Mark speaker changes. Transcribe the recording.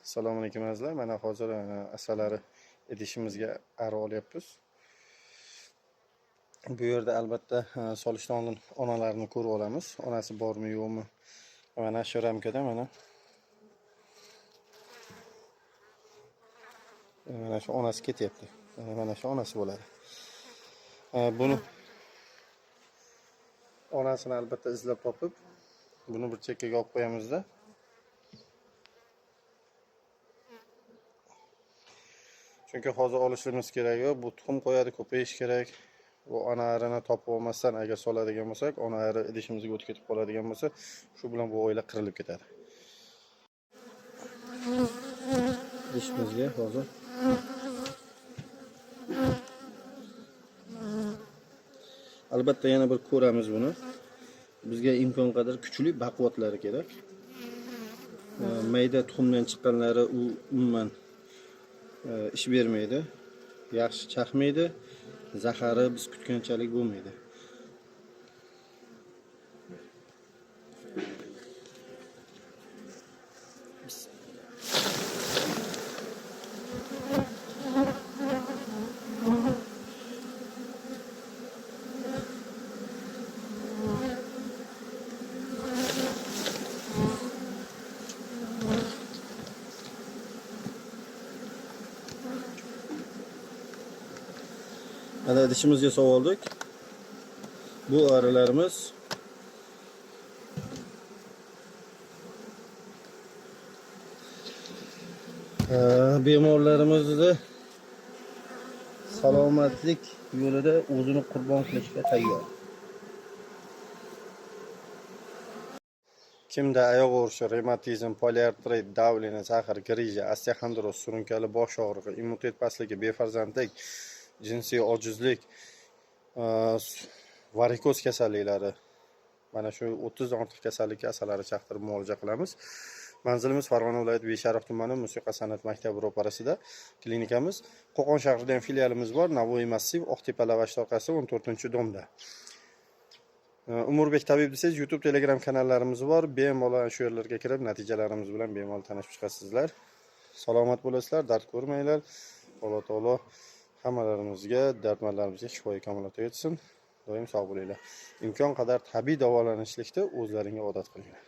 Speaker 1: Assalomu alaykum azizlar. Mana hozir asalari idishimizga ari olyapmiz. Bu yerda albatta solishdan oldin onalarini ko'rib olamiz. Onasi bormi, yo'qmi? Mana shu ramkada mana shu onasi ketyapti. Mana shu onasi bo'ladi. Buni onasini albatta izlab topib, buni bir chekkaga olib qo'yamizda. Chunki hozir olishimiz kerak yo'q. Bu tuxum qo'yadi, ko'payish kerak. Bu ona arini topib olmasdan agar soladigan bo'lsak, ona ari idishimizga o'tib ketib qoladigan bo'lsa, shu bilan bu oila qirilib ketadi. Idishimizga hozir albatta yana bir ko'ramiz buni. Bizga imkon qadar kuchli baquvvatlari kerak. Mayda tuxumdan chiqqanlari u umuman ish bermaydi. Yaxshi chaqmaydi. Zahari biz kutganchalik bo'lmaydi. Mana idishimizga soldik. Bu arilarimiz bemorlarimizni salomatlik yo'lida o'zini qurbon qilishga tayyor. Kimda oyoq og'rishi, revmatizm, poliartrit, давление, saxar, grija, osteoxondroz, surunkali bosh og'rig'i, immunitet pastligi, befarzandlik, jinsiy ojizlik, varikoz kasalliklari, mana shu 30 dan ortiq kasallikka asalari chaqtirib muolaja qilamiz. Manzilimiz Farg'ona viloyati Beshariq tumani Musiqa san'at maktabi ro'parasida klinikamiz. Qo'qon shahrida ham filialimiz bor, Navoiy massiv, Oqtepa lavash orqasi 14-domda. Umurbek tabib desangiz YouTube, Telegram kanallarimiz bor. Bemalol shu yerlarga kirib natijalarimiz bilan bemalol tanishib chiqasizlar. Salomat bo'lasizlar, dard ko'rmanglar. Alloh taolo hammalarimizga, dardmanlarimizga shifoi komil ato etsin. Doim sog' bo'linglar. Imkon qadar tabiiy davolanishlikni o'zlaringga odat qilinglar.